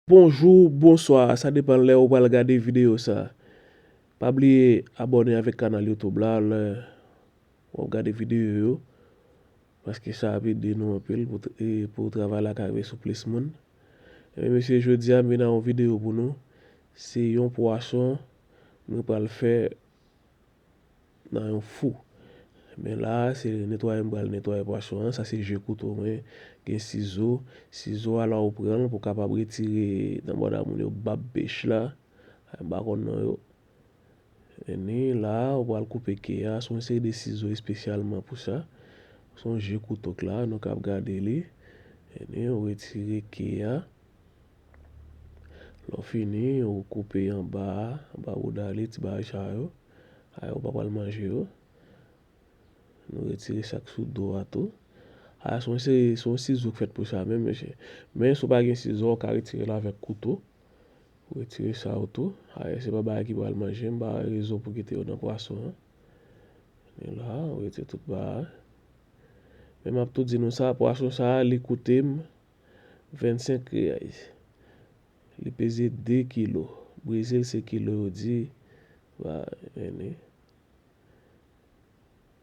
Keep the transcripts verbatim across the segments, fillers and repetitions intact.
Bonjou, bonswa, sa depann lè ou pral gade videyo sa. Pa bliye abòne avèk kanal YouTube la lè w ap gade videyo yo, paske sa ap ede nou anpil pou, e, pou travay la ka rive sou plis moun. Ebyen mesye, jodi a m vin ak yon videyo pou nou. Se yon pwason mwen pral fè nan yon fou. Men la a, se netwaye m pral netwaye pwason an. Sa se je kouto mwen. Gen sizo. Sizo a la ou pran l pou w kapab retire nan bòda moun yo bab pèch la. M pa konn non yo. Ebyen la a, ou pral koupe ke a. Se yon seri de sizo espesyalman pou sa. Se yon je kouto k la, nou kab gade li. Ebyen, ou retire ke a. Lè w fini, ou koupe anba a, anba bouda li, ti bagay sa yo. A yo pa pral manje yo. Nou retire sa k sou do a tou. A se yon seri, se yon sizo k fèt pou sa menm, mesye. Men si w pa gen sizo, ou ka retire l avèk kouto. Ou retire sa yo tou. A se pa bagay ki pral manje, m pa wè rezon pou kite yo nan pwason an. Men la, ou retire tout ba a. Men m ap tou di nou sa, pwason sa a, li koute m vennsenk riyay. Li peze de kilo. Brezil se kilo yo di. Ba, ebyen.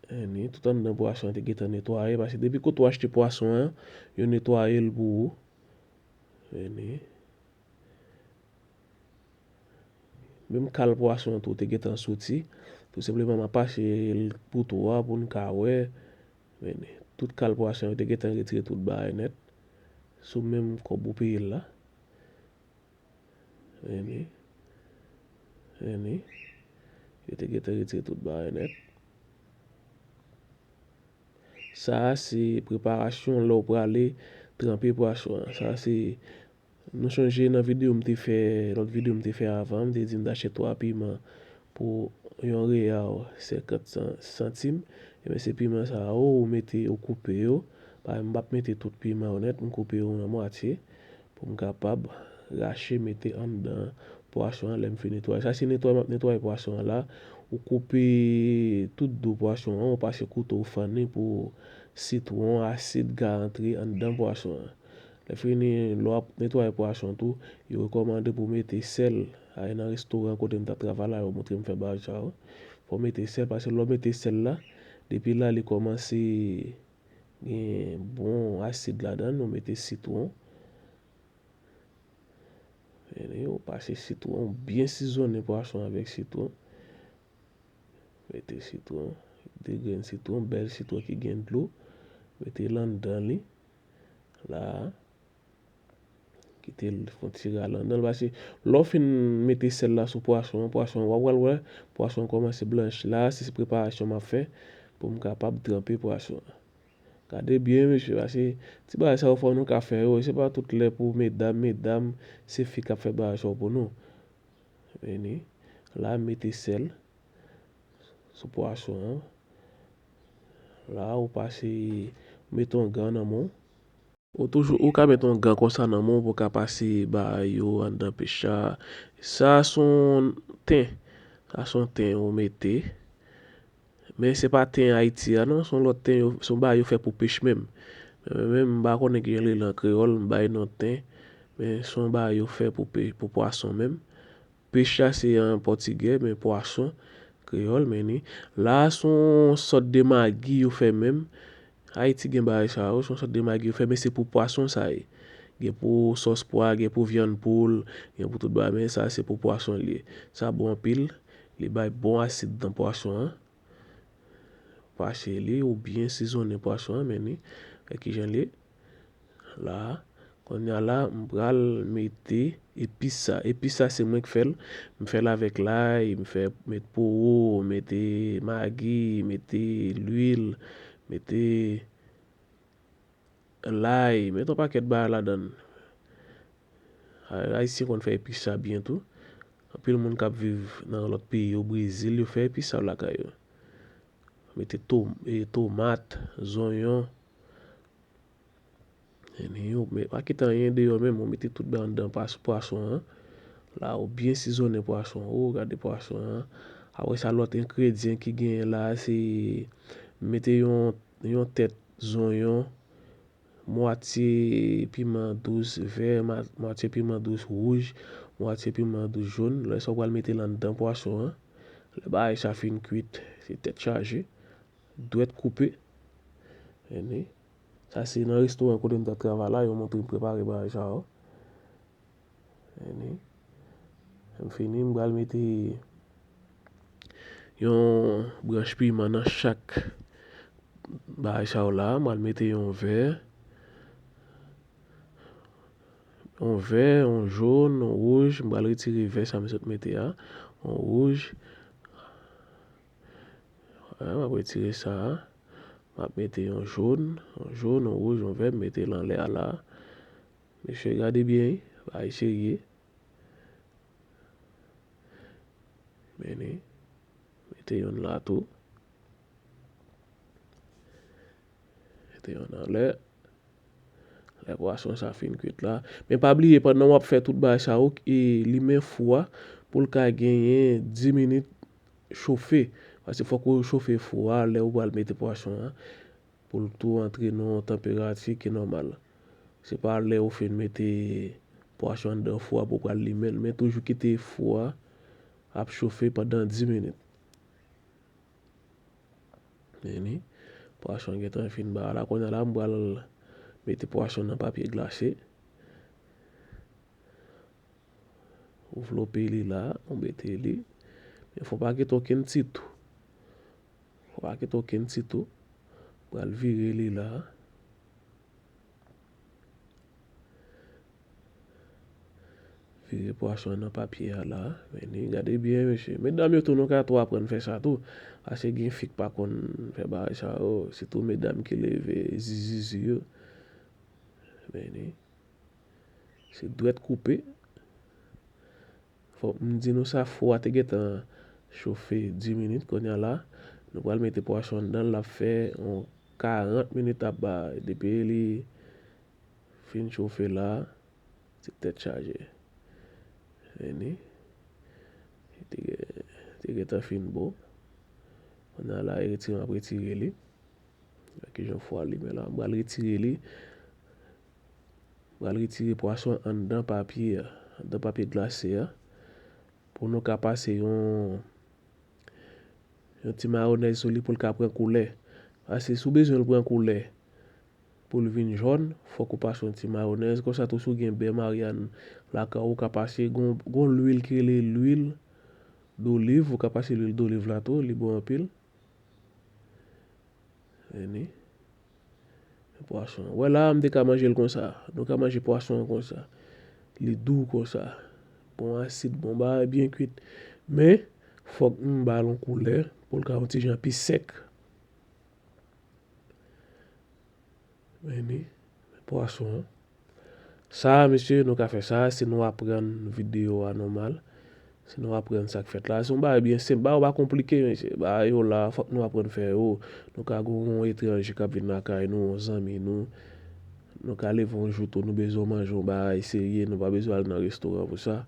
Ebyen, tout anndan pwason an te gentan netwaye, paske depi kote w achte pwason an, yo netwaye l pou ou. Ebyen. Menm kal pwason an tou te gentan soti. Tou senpleman, m ap pase l kouto a pou n ka wè. Ebyen, tout kal pwason yo te gentan retire tout bagay nèt. Sou menm kòb ou peye l la. Ebyen. Ebyen. Yo te gentan retire tout bagay nèt. Sa a se preparasyon lè w prale tranpe pwason an. Sa a se, nou chonje nan videyo m te fè, lòt videyo m te fè avan, m te di m t achte twa piman pou yon reyal senkant san-, santim. Ebyen, se piman sa yo, ou mete, ou koupe yo. Paske m p ap mete tout piman yo nèt, m koupe yo nan mwatye pou m kapab rache mete anndan pwason an lè m fin netwaye. Sa se netwaye m ap netwaye pwason an la. Ou koupe tout do pwason an, ou pase kouto, ou fann li pou sitwon, asid ka antre anndan pwason an. Lè fini, lè w ap netwaye pwason tou, yo rekòmande pou w mete sèl. A nan restoran kote m t ap travay la, yo montre m fè bagay sa yo. Fò w mete sèl, paske lè w mete sèl la, depi la, li kòmanse gen bon asid ladan l, nou mete sitwon. Ebyen, ou pase sitwon, ou byen sizonnen pwason avèk sitwon. Mete sitwon, de grenn sitwon, bèl sitwon ki gen dlo. Mete l anndan li. La a. Kite l fè yon ti ral anndan l, paske lè w fin mete sèl la sou pwason an, pwason an, w ap pral wè, pwason an kòmanse blanch. La a, se preparasyon m ap fè pou m kapab tranpe pwason an. Gade byen, mesye, paske ti bagay sa yo fò nou ka fè yo. Se pa tout lè pou medam, medam, se fi k ap fè bagay sa yo pou nou. Vini. La, mete sèl sou pwason an. La, ou pase, mete yon gan nan men w. Ou toujou, ou ka mete yon gan konsa nan men w pou w ka pase bagay yo anndan pech la. Sa se yon ten. Sa se yon ten ou mete. Men se pa ten Ayiti a non, se yon lòt ten yo, se yon bagay yo fè pou pech menm. Men mwen menm, m pa konnen kijan l rele an kreyòl, m ba l non ten. Men se yon bagay yo fè pou pe-, pou pwason menm. Pech la se an pòtigè, men pwason, kreyòl, men ni. La a se yon sòt de magi yo fè menm. Ayiti gen bagay sa yo, se yon sòt de magi yo fè, men se pou pwason sa ye. Gen pou sòs pwa, gen pou vyann poul, gen pou tout bagay, men sa se pou pwason li ye. Sa bon anpil, li bay bon asid nan pwason an. Pase li, ou byen sizonnen pwason an, men ni. Wè kijan li ye. La, kounye a la, m pral mete epis sa. Epis sa, se mwen k fè l. M fè l avèk lay, m fè, met powo, mete magi, mete lwil, mete lay, met yon pakèt bagay ladan l. Ay-, Ayisyen konn fè epis sa byen tou. Anpil moun k ap viv nan lòt peyi yo, Brezil, yo fè epis sa lakay yo. Mete to-, e, tomat, zonyon. Ebyen, ou met, pa kite anyen deyò menm, ou mete tout bagay anndan pwas-, pwason an. La, ou byen sizonnen pwason an, ou gade pwason an. Apre sa, lòt engredyan ki genyen la, se mete yon, yon tèt zonyon, mwatye piman dous vè, ma- mwatye piman dous wouj, mwatye piman dous jòn. Lè sa w pral mete l anndan pwason an. Lè bagay sa fin kwit, se tèt chaje, dwèt koupe. Sa se nan restoran kote m t ap travay la, yo montre m prepare bagay sa yo. Lè m fini, m pral mete yon branch piman nan chak bagay sa yo la. M pral mete yon vè, yon vè, yon jòn, yon wouj. M pral retire vè sa m sot mete a. Yon wouj. M ap retire sa a. M ap mete yon jòn, yon jòn, yon wouj, yon vè, m mete l anlè a la. Mesye, gade byen, wi, bagay serye. Men li, mete yonn la tou. Mete yonn anlè. Lè pwason sa fin kwit la. Men pa bliye, pandan w ap fè tout bagay sa yo, e limen fou a pou l ka genyen dis minit chofe. Paske fòk ou chofe fou a lè ou pral mete pwason an. Pou l tou antre nan yon tanperati ki nòmal. Se pa lè ou fin mete pwason anndan fou a pou w pral limen l, men toujou kite fou a ap chofe pandan dis minit. Men li, pwason an gentan fin ba la. Kounye a la, m pral mete pwason nan papye glase. Ou vlope li la, ou mete li. Men fò pa kite okenn ti tou. Fò pa kite okenn ti tou. Pral vire li la. Vire pwason nan papye a la. Men li, gade byen, mesye. Medam yo tou, nou ka tou aprann fè sa tou. Paske gen fi k pa konn fè bagay sa yo. Sitou medam ki leve zizizi yo. Men li. Se dwèt koupe. Fòk m di nou sa, fou a te gentan chofe dis minit. Kounye a la, nou pral mete pwason anndan l, l ap fè yon karant minit ap bay. Depi li fin chofe la, se tèt chaje. Men li, li te, te gentan fin bon. Kounye a la, e retire, m ap retire li. Gade kijan fou a limen la. M pral retire li. Pral retire pwason an anndan papye a, anndan papye glase a, pou nou ka pase yon, yon ti mayonèz sou li pou l ka pran koulè. Paske si w bezwen l pran koulè, pou l vin jòn, fòk ou pase yon ti mayonèz. Konsa tou, si w gen bè Maryàn lakay ou, ou ka pase, gon, gon lwil ki rele lwil doliv, ou ka pase lwil doliv la tou, li bon anpil. Men li. Pwason. Wè la, m te ka manje l konsa. Nou ka manje pwason an konsa. Li dou konsa. Bon asid, bon bagay, byen kwit. Men, fòk m ba l yon koulè pou l ka yon ti jan pi sèk. Men li. Pwason an. Sa, mesye, nou ka fè sa si nou aprann videyo a nòmal. Si nou aprann sa k fèt la. Se yon bagay byen senp. Bagay yo pa konplike, mesye. Bagay yo la, fòk nou aprann fè yo. Nou ka gen yon etranje k ap vin lakay nou, yon zanmi nou. Nou ka leve yon jou tou, nou bezwen manje yon bagay serye, nou pa bezwen al nan restoran pou sa.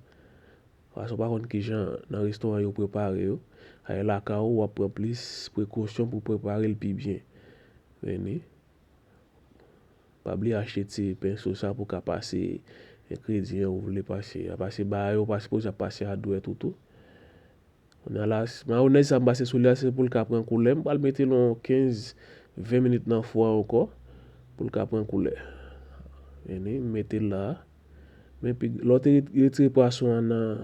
Paske w pa konn kijan nan restoran yo prepare yo. Ay lakay ou, w ap pran plis prekosyon pou prepare l pi byen. Men li. Pa bliye achte ti penso sa pou ka pase engredyan ou vle pase a. Pase bagay yo pa sipoze ap pase a dwèt ou tou. Kounye a la, mayonèz sa m pase sou li a, se pou l ka pran koulè. M pral mete l yon kenz, ven minit nan fou a ankò pou l ka pran koulè. Men li, m mete l la. Men pi, lè w te retire pwason an nan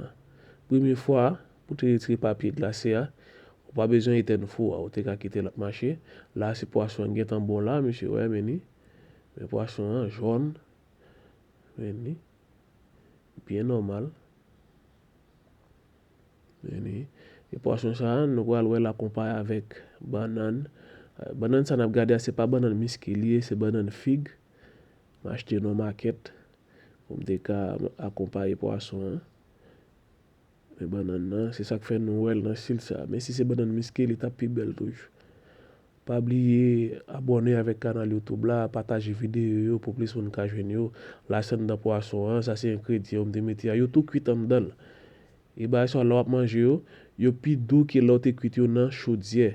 premye fwa, pou te retire papye glase a, ou pa bezwen etèn fou a, ou te ka kite l ap mache. La, se pwason an gentan bon la, mesye, wè, men li. Men pwason an jòn. Men li. Byen nòmal. Men li. E pwason sa a, nou pral wè l akonpaye avèk bannann. Bannann sa n ap gade a, se pa bannann miske li ye, se bannann fig. M achte nan makèt pou m te ka akonpaye pwason an. Men bannann nan, se sa k fè nou wè l nan estil sa. Men si se bannann miske, li t ap pi bèl toujou. Pa bliye abòne avèk kanal YouTube la, pataje videyo yo pou plis moun ka jwenn yo. La se anndan pwason an, sa se engredyan yo m te mete a, yo tou kwit anndan l. E bagay sa yo, lè w ap manje yo, yo pi dou ke lè w te kwit yo nan chodyè.